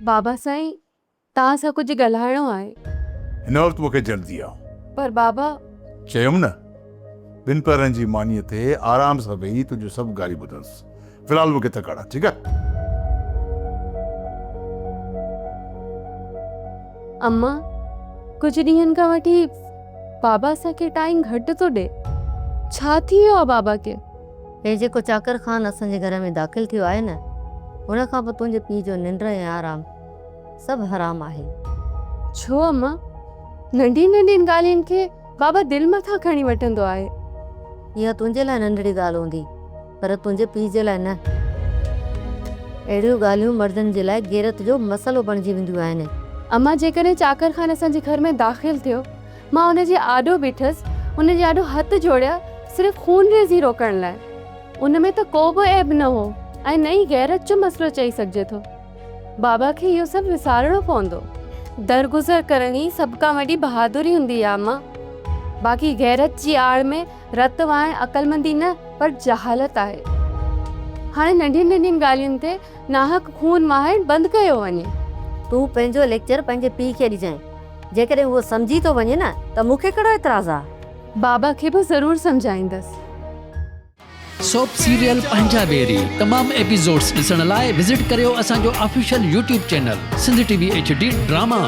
بابا سائين توهان سان ڪجهه ڳالهائڻو آهي. هن وقت مون کي جلدي آ. پر بابا. چيم نه، ٻن پهرن جي مانيء تي آرام سان ويهي تنهنجون سڀ ڳالهيون ٻڌندس. في الحال مون کي تڪڙ آ، ٺيڪ آ؟ اما، ڪجهه ڏينهن کان وٺي بابا اسان کي ٽائيم گهٽ ٿو ڏي. ڇا ٿي ويو آ بابا کي؟ هي جيڪو چاڪر خان اسان جي گهر ۾ داخل ٿيو آهي نه، ان کان پوء تنهنجي پيء جو ننڊ ۽ آرام سڀ حرام آهي. ڇو اما؟ ننڍين ننڍين ڳالهين کي بابا دل مٿان کڻي وٺندو آهي. اها تنهنجي لاء ننڍڙي ڳالهه هوندي، پر تنهنجي پيء جي لاء نه. اهڙيون ڳالهيون مردن جي لاء غيرت جو مسئلو بڻجي وينديون آهن. اما جيڪڏهن چاڪر خان اسان جي گهر ۾ داخل ٿيو، مان ان جي آڏو بيٺس، ان جي آڏو هٿ جوڙيا صرف خونريزي روڪڻ لاء. ان ۾ ته ڪو به عيب نه هو ۽ نه ئي غيرت جو مسئلو چئي سگهجي ٿو. بابا کي اهو سڀ وسارڻو پوندو. درگذر ڪرڻ ئي سڀ کان وڏي بهادري هوندي آ اما. باقي غيرت جي آڙ ۾ رت وهائڻ عقلمندي نه پر جهالت آهي. هاڻي ننڍين ننڍين ڳالهين تي ناحق خون وهائڻ بند ڪيو وڃي. تون پنهنجو ليڪچر پنهنجي پيء کي ڏجانء. جيڪڏهن هو سمجهي ٿو وڃي نه ته مون کي ڪهڙو اعتراض آ. بابا کي به ضرور سمجهائيندس. سوپ سيريل پنهنجا ويري تمام ايپيسوڊس ڏسڻ لاء وزٽ ڪريو اسان جو official YouTube channel Sindh T V H D drama.